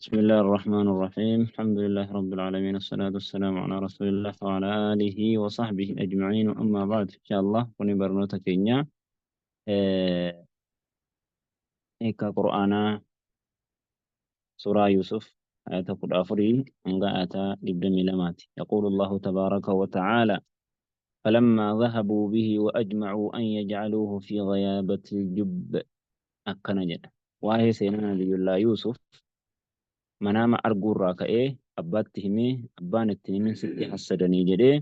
بسم الله الرحمن الرحيم. الحمد لله رب العالمين، الصلاة والسلام على رسول الله وعلى آله وصحبه أجمعين، أما بعد. إن شاء الله kuni barnoota keenya hiika Qur'aanaa suuraa Yuusuf ayata 14 hanga ayata 22ti. يقول الله تبارك وتعالى: فلما ذهبوا به وأجمعوا أن يجعلوه في غيابة الجب. Akkana jedha. Waa'ee seenaa Nabiyullaa Yuusuf manaama arguurraa ka'ee abbaatti himee, abbaan itti himin sitti hassadanii jedhee,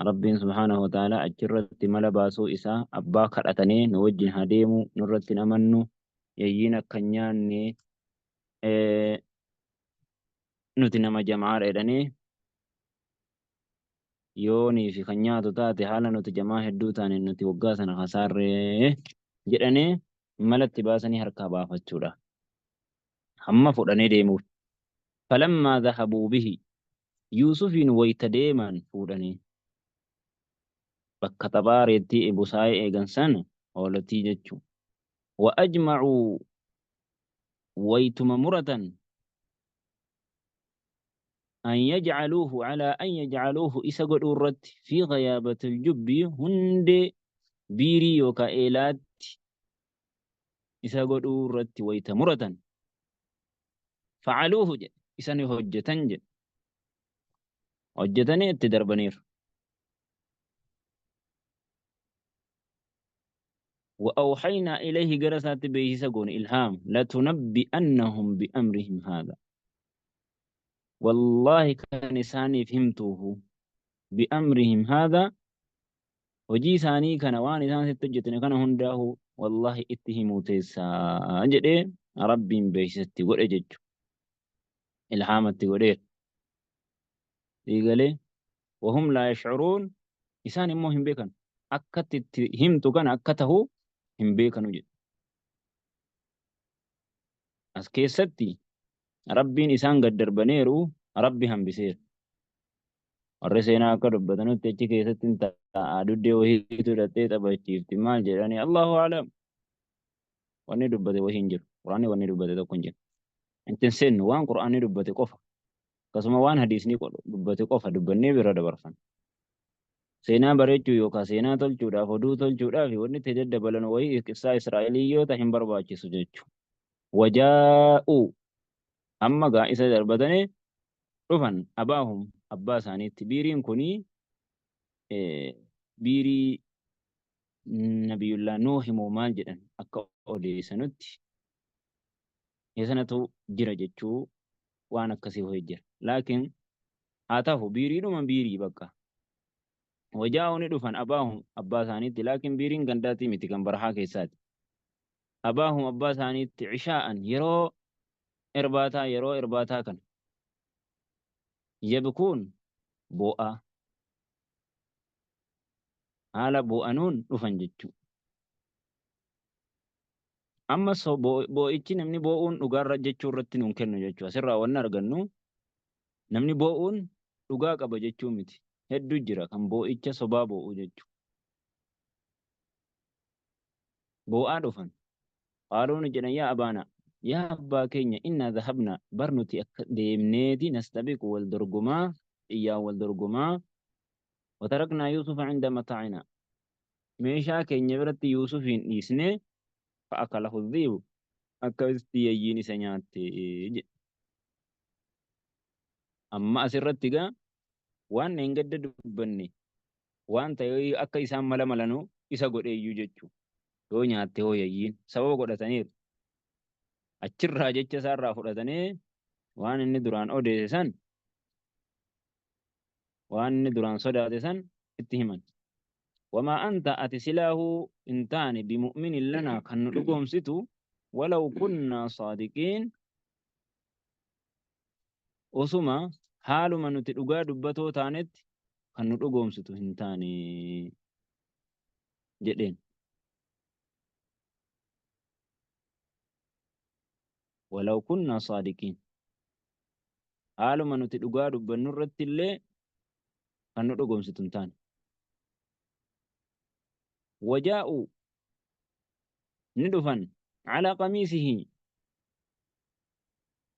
Rabbiin subhaanahu wa ta'ala achirratti mala baasuu isaa, abbaa kadhatanii nu wajjin haa deemu, nurratti hin amannu, yayyiin akka hin nyaanne, nuti nama jamaadha jedhanii, yoonii fi kan nyaatu taate haala nuti jamaa hedduu taane nuti waggaa sana kasaarree jedhanii malatti baasanii harkaa baafachuudha. Hamma fudhanii deemuuf. Falammaa dhahabuu bihi, Yuusufiin wayta deeman fuudhanii bakka taphaa reettii busaayee eegan sana, hoolotii jechuu. Wa ajmacuu, waytuma muratan, an yajcaluuhu, calaa an yajcaluuhu, isa godhuu irratti, fi ghayaabatil jubbi, hundee biirii yookaa eelaatti isa godhuu irratti wayta muratan, facaluuhu jedhe, isa ni hojjetan jedhe, hojjetanii itti darbaniiru. وأوحينا إليه, gara isaatti beeksisa goone, ilhaam, لتنبئنهم بأمرهم هذا, والله kan isaaniif himtuufu, بأمرهم هذا, hojii isaanii kana, waan isaan sitti hojjetan kana hundaahu wallahi itti himuu teessaa jedhee Rabbiin beeksisatti godhe jechu, ilhaamatti godheera. Eegalee وهم لا يشعرون, isaan immoo hin beekan, akkatti itti himtu kana akka tahu hin beekanu jedhe. As keessatti Rabbiin isaan gad darbaneeru, Rabbi hambiseera. Warri seenaa akka dubbatanutti achi keessatti hin ta'a, duddee wahiitu hidhattee taphachiifti maal jedhanii, Allahu alam. Wanni dubbate wahii hin jiru. Quraanni wanni dubbate tokko hin jiru. Ittiin seennu, waan Quraanni dubbate qofa. Akkasuma waan hadiisni dubbate qofa dubbannee bira dabarfanna. Seenaa bareechuu yookaan seenaa tolchuudhaaf, oduu tolchuudhaaf wanni itti daddabalan wayii qissaa Israa'eliyoota hin barbaachisu jechuudha. وجاءوا, amma gaa isa darbatanii dhufan, أباهم, abbaa isaaniitti. Biiriin kunii biirii Nabiyullaa Nuuhi moo maal jedhan, akka odeessanutti sanatu jira jechuu, waan akkasii wayii jira. Laakiin haa ta'u, biiriidhuma biirii bakka. وجاءوا, ni dhufan, أباهم, abbaa isaaniitti, laakiin biiriin gandaatii miti, kan barahaa keessaati. أباهم, abbaa isaaniitti, عشاء, yeroo irbaataa, yeroo irbaataa kana, يبكون, boo'aa, haala boo'anuun dhufan jechuu. Amma boo'ichi namni boo'uun dhugaarra jechuu irratti nuun kennu jechuu. Asirraa wanni argannu namni boo'uun dhugaa qaba jechuu miti. Hedduu jira kan boo'icha sobaa boo'u jechuu. Boo'aa dhufan. قالوا, ni jedhan, يا أبانا, yaa abbaa keenya, إنا ذهبنا, bar nuti akka deemneeti, نستبق, wal dorgomaa, xiyyaan wal dorgomaa, وتركنا يوسف عند متاعنا, meeshaa keenya biratti Yuusufiin dhiisnee, فأكله الذئب, akkasitti yayyiin isa nyaatte jedhe. Amma asirratti gaa waan gadda dubbanne waan ta'e akka isaan mala malanuu isa godheeyyuu jechuu. Yoo nyaatte hoo yayyiin sababa godhataniiru. Achirraa jecha isaarraa fudhatanii waan inni duraan odeesse san, waan inni duraan sodaate san itti himan. وما أنت, ati silaahuu hin taane, بمؤمن لنا, kan nu dhugoomsitu, ولو كنا صادقين, osuma haaluma nuti dhugaa dubbatoo taanetti kan nu dhugoomsitu hin taane jedheen. ولو كنا صادقين, haaluma nuti dhugaa dubbannu irratti illee kan nu dhugoomsitu hin taane. وجاءوا, ni dhufan, على قميصه.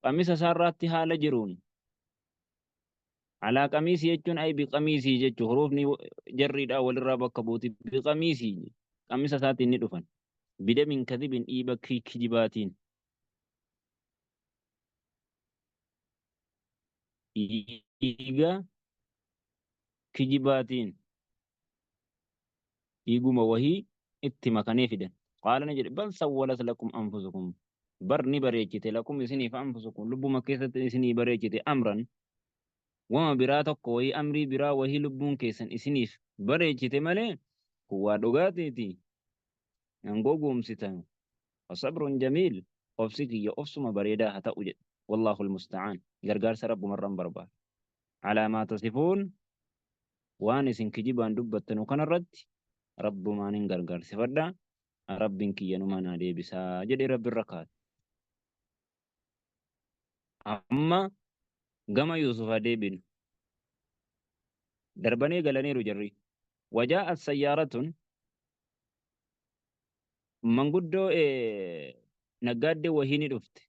Qamisa isaarraatti haala jiruun. Alaa qamiisii jechuun ay biqamiisii jechuun huruufni jarriidhaa walirraa bakka buuti biqamiisii qamisa isaatiin ni dhufan. Bidamin kadhibin dhiiba kijibaatiin. Dhiiga kijibaatiin dhiiguma wahii itti makanii fidan. Qaala ni jedhe bal sawwalat lakum anfusukum bar ni bareechite lakum isiniif anfusukum lubbuma keessatti isinii bareechite amran wama biraa tokko wahii amrii biraa wahii lubbuun keessan isiniif bareechite malee kun waa dhugaatiiti nan gowwoomsitan fasabrun jamiil obsi kiyya obsuma bareedaa haa ta'u jedhe wallaahu almusta'aan gargaarsa rabbumarran barbaada alaa maa tasifuun waan isin kijibaan dubbattanu kanarratti rabbumaanin gargaarsifadha rabbiin kiyya numa naa deebisaa jedhee rabbirra kaate. Amma gama Yuusuf haa deebinu. Darbanii galaniiru jarri. Wajaa'at sayyaaratun manguddoo naggaaddee wahii ni dhufte.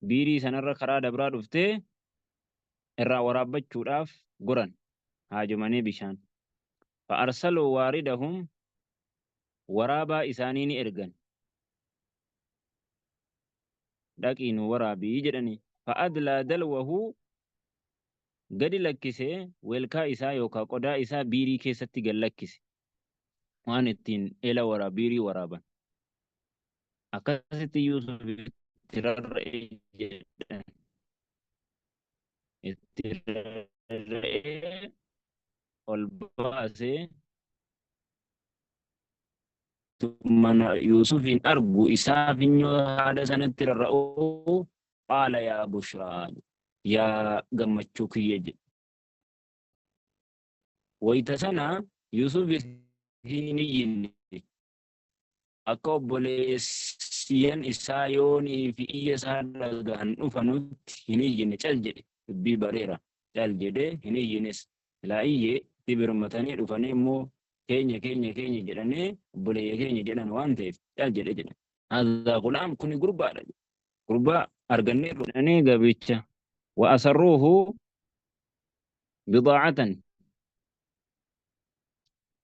Biirii sanarra karaa dabraa dhuftee irraa waraabbachuudhaaf goran haajomanii bishaan. Fa'arsaluu waaridahum waraabaa isaanii ni ergan. Dhaqii nu waraabii jedhanii. Fa'adlaa dalwahu gadi lakkise weelkaa isaa yookaan qodaa isaa biirii keessatti gad lakkise. Waan ittiin eela waraa biirii waraaban. Akkasitti Yuusuf itti rarra'e jedhan. Itti rarra'ee ol baasee mana Yuusufiin argu isaa finyoo haadha sanatti rarra'uu qaala yaa bushraa yaa gammachuu kiyya jedhe. Wayita sana Yuusuf hin iyyine akka obboleessiyan isaa yoonii fi iyya isaa dhagahan dhufanutti hin iyyine cal jedhe dubbii bareera cal jedhee hin iyyines silaa iyyee itti birmatanii dhufanii immoo keenya keenya keenya jedhanii obboleeyya keenya jedhan waan ta'eef cal jedhe jedhe. Haadhaa gulaam kuni gurbaadha gurbaa argannee jedhanii gabicha wa asarruuhu bidaacatan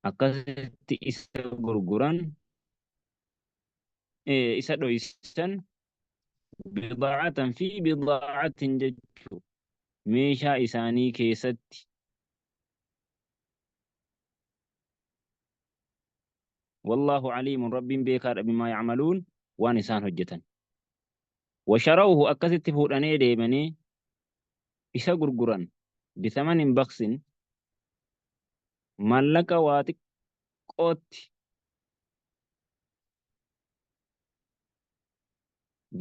akkasitti isa gurguran isa dhoysan bidaacatan fi bidaacatin jechuu meeshaa isaanii keessatti wallaahu aliimun rabbiin beekaadha bimaa yacmaluun waan isaan hojjetan washarawhu akkasitti fuudhanii deemanii isa gurguran bisamanin baksin maallaqa waa xiqqootti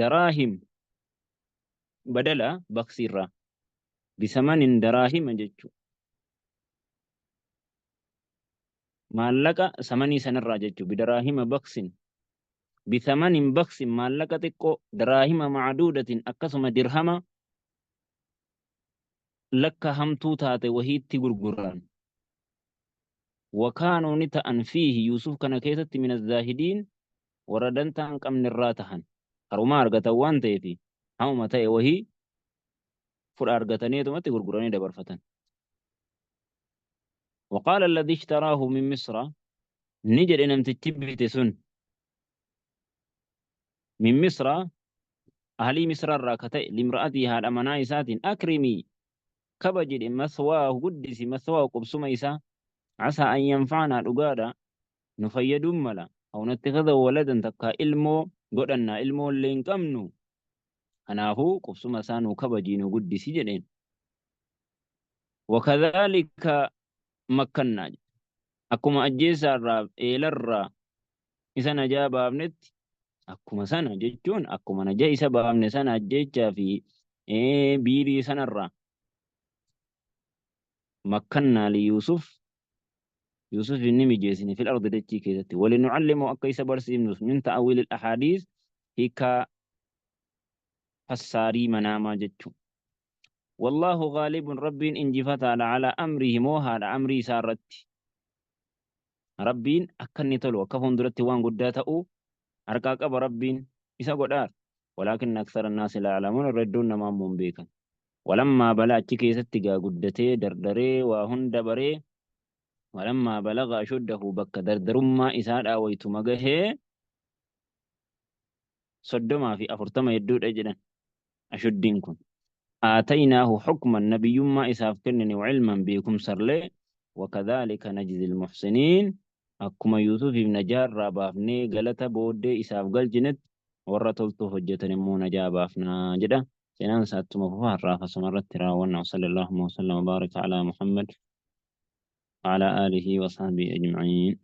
daraahim badala baksiirraa bisamanin daraahima jechuu maallaqa samanii sanarraa jechuu bidaraahima baksin bisamanin baksin maallaqa xiqqoo daraahima macduudatin akkasuma dirhama lakka hamtuu taate wahiitti gurguran. Wakaanuu ni ta'an fiihi Yuusuf kana keessatti min azzaahidiin warra dantaa hin qabne irraa tahan. Karumaa argatan waan ta'eef hamuma ta'e wahii fudha argataniitumatti gurguranii dabarfatan. وقال الذي اشتراه من مصر ni jedhe namtichi bite sun min misra ahlii misra irraa ka ta'e limra'atii haadha manaa isaatiin akrimii kabaji jedhe maswaahu guddisi maswaahu qubsuma isaa asaa an yanfa'anaa dhugaadha nu fayyaduun mala aw nattakhidahu waladan takkaa ilmoo godhannaa ilmoo illee hin qabnu kanaafuu qubsuma isaa nu kabajii nu guddisi jedheen wakadhaalika makkannaa akkuma ajjeesaa irraa eelarraa isa najaa baafnetti akkuma sana jechuun akkuma najaa isa baafne sana ajjeechaa fi biirii sanarraa makkannaa li Yuusuf Yuusuf inni mijeessine fil ardi dachii keessatti walinucallimu akka isa barsiifnus min ta'awiil al-ahaadiis hiikaa fassaarii manaamaa jechuu wallaahu gaalibun rabbiin injifataadha alaa amrihi moohaadha amrii isaa irratti rabbiin akka inni tolu akka fuulduratti waan guddaa ta'u harkaa qaba rabbiin isa godhaar. Walaakinna akthara annaasi laa ya'lamuun, irra hedduun namaa immoo hin beekan. Walammaa bala achi keessatti gaa guddatee dardaree waa hunda baree, walammaa balaga ashuddahu, bakka dardarummaa isaadhaa waytuma gahee, 30 fi 40 hedduudha jedhan ashuddiin kun. Aataynaahu hukman, nabiyyummaa isaaf kennine, wa ilman, beekumsarlee. Wakadhaalika najzil muhsiniin, akkuma Yuusufiif najaa irraa baafnee galata booddee isaaf galchinetti warra toltuu hojjetan immoo najaa baafnaa jedha. Seenaan isaa ittuma fufa, har'aaf asuma irratti raawwanna. Wa sallallahu wa sallam wa baraka ala Muhammad wa ala alihi wa sahbihi ajma'in.